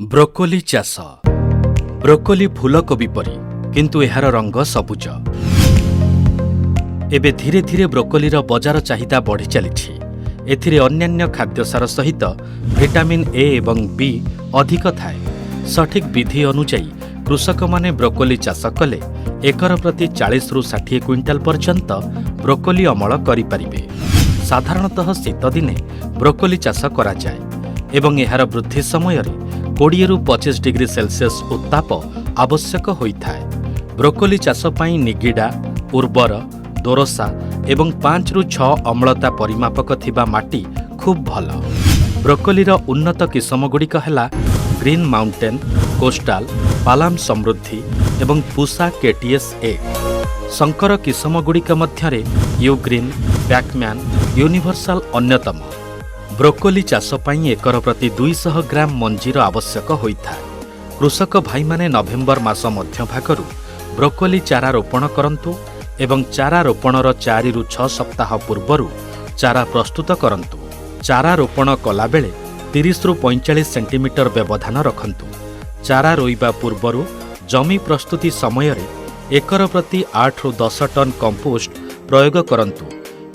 Broccoli ଚାଷ। Broccoli ଫୁଲକୋବି ପରି, କିନ୍ତୁ ଏହାର ରଙ୍ଗ ସବୁଜ। ଏବେ ଧୀରେ ଧୀରେ ବ୍ରୋକୋଲିର ବଜାର ଚାହିଦା ବଢ଼ି ଚାଲିଛି। ଏଥିରେ ଅନ୍ୟାନ୍ୟ ଖାଦ୍ୟସାର ସହିତ ଭିଟାମିନ୍ ଏ ଏବଂ ବି ଅଧିକ ଥାଏ। ସଠିକ୍ ବିଧି ଅନୁଯାୟୀ କୃଷକମାନେ ବ୍ରୋକୋଲି ଚାଷ କଲେ ଏକର ପ୍ରତି 40ରୁ 60 କୁଇଣ୍ଟାଲ ପର୍ଯ୍ୟନ୍ତ ବ୍ରୋକୋଲି ଅମଳ କରିପାରିବେ। ସାଧାରଣତଃ ଶୀତଦିନେ ବ୍ରୋକୋଲି ଚାଷ କରାଯାଏ ଏବଂ ଏହାର ବୃଦ୍ଧି ସମୟରେ 20ରୁ 25 ଡିଗ୍ରୀ ସେଲସିୟସ୍ ଉତ୍ତାପ ଆବଶ୍ୟକ ହୋଇଥାଏ। ବ୍ରୋକୋଲି ଚାଷ ପାଇଁ ନିଗିଡ଼ା, ଉର୍ବର, ଦୋରସା ଏବଂ 5ରୁ 6 ଅମ୍ଳତା ପରିମାପକ ଥିବା ମାଟି ଖୁବ୍ ଭଲ। ବ୍ରୋକୋଲିର ଉନ୍ନତ କିସମଗୁଡ଼ିକ ହେଲା ଗ୍ରୀନ୍ ମାଉଣ୍ଟେନ୍, କୋଷ୍ଟାଲ, ପାଲାମ ସମୃଦ୍ଧି ଏବଂ ପୁସା କେଟିଏସ୍ 1। ଶଙ୍କର କିସମଗୁଡ଼ିକ ମଧ୍ୟରେ ୟୁଗ୍ରୀନ୍, ପ୍ୟାକମ୍ୟାନ୍, ୟୁନିଭର୍ସାଲ ଅନ୍ୟତମ। ବ୍ରୋକୋଲି ଚାଷ ପାଇଁ ଏକର ପ୍ରତି 200 ଗ୍ରାମ ମଞ୍ଜିର ଆବଶ୍ୟକ ହୋଇଥାଏ। କୃଷକ ଭାଇମାନେ ନଭେମ୍ବର ମାସ ମଧ୍ୟଭାଗରୁ ବ୍ରୋକୋଲି ଚାରା ରୋପଣ କରନ୍ତୁ ଏବଂ ଚାରା ରୋପଣର 4ରୁ 6 ସପ୍ତାହ ପୂର୍ବରୁ ଚାରା ପ୍ରସ୍ତୁତ କରନ୍ତୁ। ଚାରା ରୋପଣ କଲାବେଳେ 30ରୁ 45 ସେଣ୍ଟିମିଟର ବ୍ୟବଧାନ ରଖନ୍ତୁ। ଚାରା ରୋଇବା ପୂର୍ବରୁ ଜମି ପ୍ରସ୍ତୁତି ସମୟରେ ଏକର ପ୍ରତି 8ରୁ 10 ଟନ୍ କମ୍ପୋଷ୍ଟ ପ୍ରୟୋଗ କରନ୍ତୁ।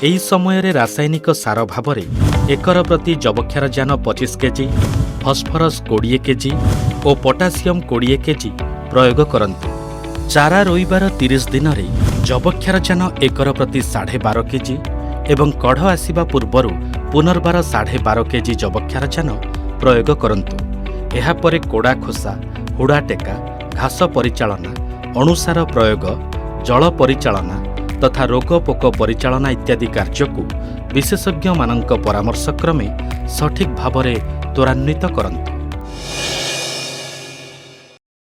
ଏହି ସମୟରେ ରାସାୟନିକ ସାର ଭାବରେ ଏକର ପ୍ରତି ଯବକ୍ଷାରଜାନ 25 କେଜି, ଫସ୍ଫରସ୍ 20 କେଜି ଓ ପଟାସିୟମ୍ 20 କେଜି ପ୍ରୟୋଗ କରନ୍ତୁ। ଚାରା ରୋଇବାର 30 ଦିନରେ ଯବକ୍ଷାରଜାନ ଏକର ପ୍ରତି 12.5 କେଜି ଏବଂ କଢ଼ ଆସିବା ପୂର୍ବରୁ ପୁନର୍ବାର 12.5 କେଜି ଯବକ୍ଷାରଜାନ ପ୍ରୟୋଗ କରନ୍ତୁ। ଏହାପରେ କୋଡ଼ା ଖୋସା, ହୁଡ଼ା ଟେକା, ଘାସ ପରିଚାଳନା, ଅଣୁସାର ପ୍ରୟୋଗ, ଜଳ ପରିଚାଳନା ତଥା ରୋଗ ପୋକ ପରିଚାଳନା ଇତ୍ୟାଦି କାର୍ଯ୍ୟକୁ ବିଶେଷଜ୍ଞମାନଙ୍କ ପରାମର୍ଶକ୍ରମେ ସଠିକ୍ ଭାବରେ ତ୍ୱରାନ୍ୱିତ କରନ୍ତୁ।